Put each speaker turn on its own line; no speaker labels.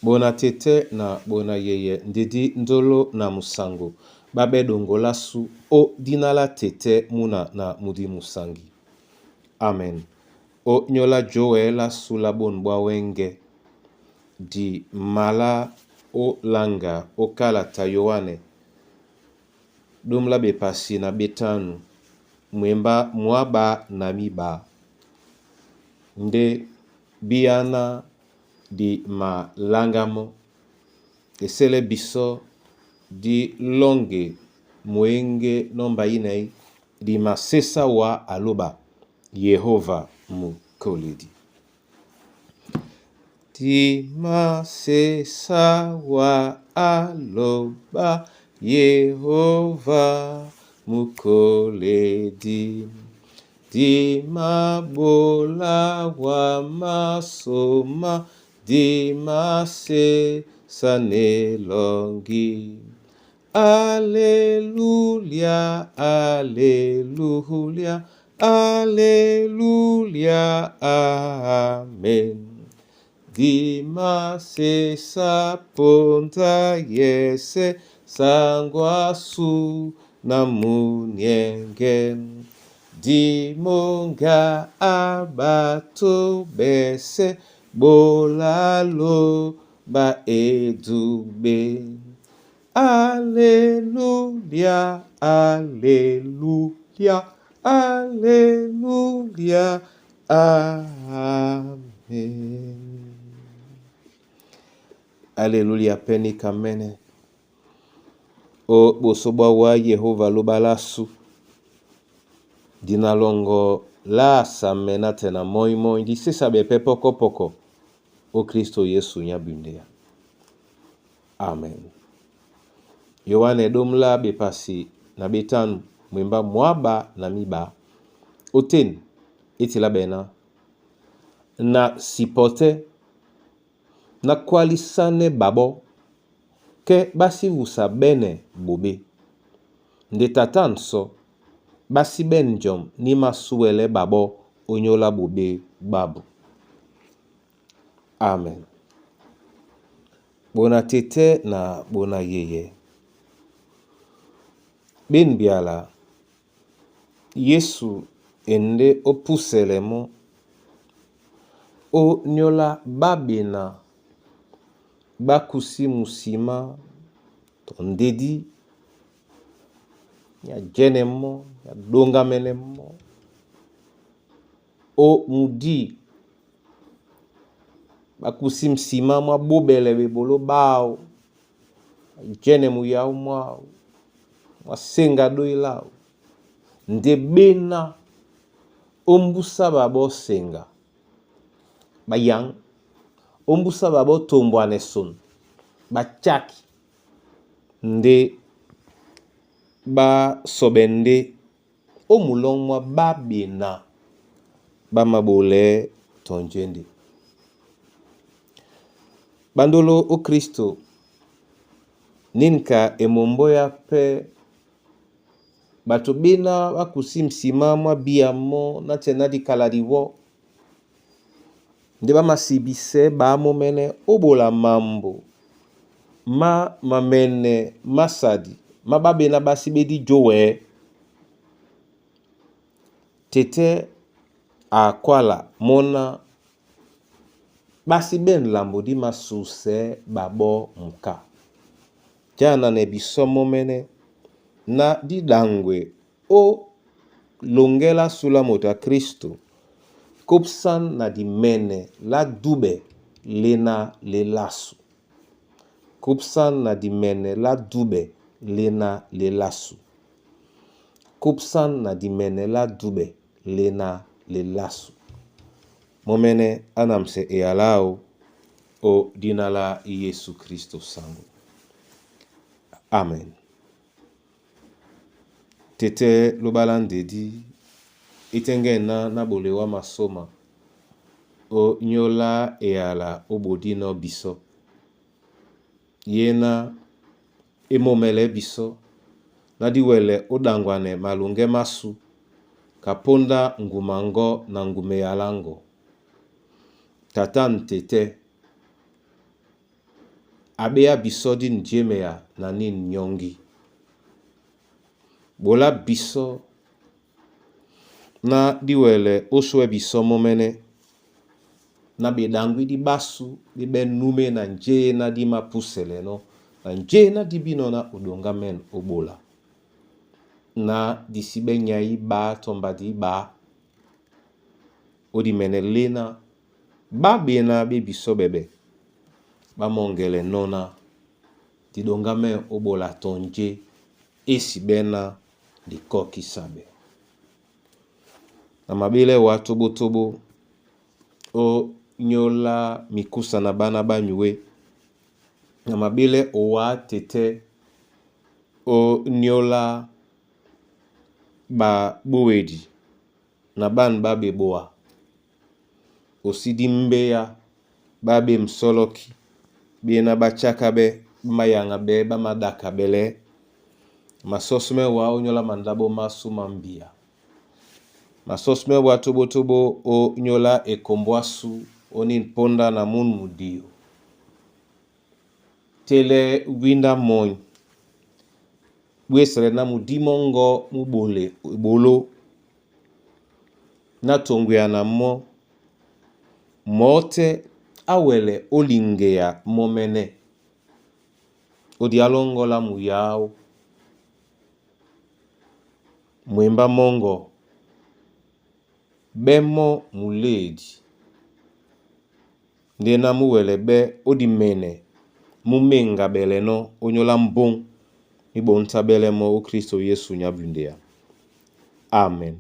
Bona tete na bona yeye ndedi ndolo na musango babe dongolasu o dina la tete muna na mudi musangi. Amen. O nyola jowe la sula bon bwa wenge di mala o langa o kalata Yoane dum la bepasi na betanu mwemba mwaba na miba nde biyana di malanga mɔ esele biso di longe mwenge nomba inei di masesa wa aloba Yehova mukoledi. Di masesa wa aloba Yehova mukoledi. Di mabola wa masoma di masesa nelongi. Alleluia, alleluia, alleluia, amen. Di masesa ponta yese sangwasu na munienge. Di monga abato bese bolalo ba edube. Alleluia, alleluia, alleluia, amen. Alleluia peni kamene. O boso bwa wa Yehova lobalasu. Dina longo la samena tena moi moi di sesa bepe poko poko. O Kristo Yesu nyabundea. Amen. Yohane domla bepasi na betanu mwemba mwaba na miba. Oten etila bena na sipote na kwalisane babo ke basivusa bene bobe. Nde tata nso basi benjom ni masuele babo onyola bobe babu. Amen. Bona tete na bona yeye. Ben biala Yesu ende opusele mo o nyola babena bakusi musima to ndedi ya jene mo ya dongamene mo o mudi bakusi nsima mwa bobele bebolo bao jene muyau mwao mwa senga doilao nde bena ombusa babo senga bayang ombusa babo tombwane son bachaki nde basobe nde omulong mwa babena bamabole tonjende bandolo o Kristo ninka emombo ya pe bato bena bakusi nsima mwa bia mo na tena dikala diwo nde bamasibise bamomene obola mambo ma mamene masadi ma babena basi bedi jowe tete akwala mona basi benlambo di masuse babo muka jana na biso momene na didangwe o longela sula moto ya Kristo kopsan na dimene la dube lena lelasu. Kopsan na dimene la dube lena lelasu. Kopsan na dimene la dube lena lelasu. Momene anamse eyalao o dina la Yesu Kristo sango. Amen. Tete lobala ndedi itenge na na bolewa masoma o nyola eyala obodino biso. Yena emomele biso na diwele odangwane malunge masu kaponda ngumango na ngume yalango. Tata ntete A ɓéá bisɔ́ dí njémeya na nîn nyɔ́ŋgi. Ɓola bisɔ́ ná dí wɛlɛ ó swɛ́ bisɔ́ mɔ́mɛ́nɛ́ na ɓeɗaŋgwídí ɓásū ɓé ɓɛ́ númé na njéná dí māpúsɛlɛnɔ́ na njéná dí bínɔ̄ ná o ɗoŋgámɛn ó ɓola ná di sí ɓɛ́ nyay í ɓá tɔ mbadi í ɓǎ. Ó dimɛnɛ léná ɓá ɓená ɓé bisɔ́ ɓɛɓɛ ɓá mɔ́ŋgɛlɛnɔ́ ná di ɗoŋgámɛn ó ɓola tɔ́ njé é sí ɓɛ́ ná likɔ́kísabɛ. Na maɓélɛ́ wǎ tóbótóbó ó nyóla mikúsa na ɓána ɓá nyué. Na maɓélɛ́ owǎ tetɛ́ ó nyóla ɓaɓówedi na ɓân ɓá ɓeboa. O sí dí mbéá ɓá ɓé musɔ́lɔ́ki ɓéná ɓá tsákáɓɛ́ ɓá mayaŋaɓɛɛ́ ɓá maɗakabɛlɛɛ́. Masɔ́smɛ́ wǎ ó nyóla mandáɓo másū má mbia. Masɔ́smɛ́ wǎ tóbótóbó ó nyóla ekombo ásū ónîn póndá na mún mudio. Télɛ́ wíndá mɔny ɓwésɛlɛ ná mudí mɔ́ŋgɔ́ mú ɓole eɓoló ná toŋgoyana mɔ́, mɔ̌ tɛ́ á wɛlɛ ó liŋgeya mɔ́mɛ́nɛ́. Ó diá lɔ́ŋgɔ́ lá muya áō. Mwembá mɔ́ŋgɔ ɓɛ́ mɔ́ mulédi ndé ná mú wɛlɛ ɓɛ́ ó dimɛnɛ mú méŋgaɓɛlɛnɔ́ ónyólá mbóŋ mí ɓoŋtáɓɛ́lɛ́ mɔ́ ó Klísto Yésu nyá Bundéa. Amen.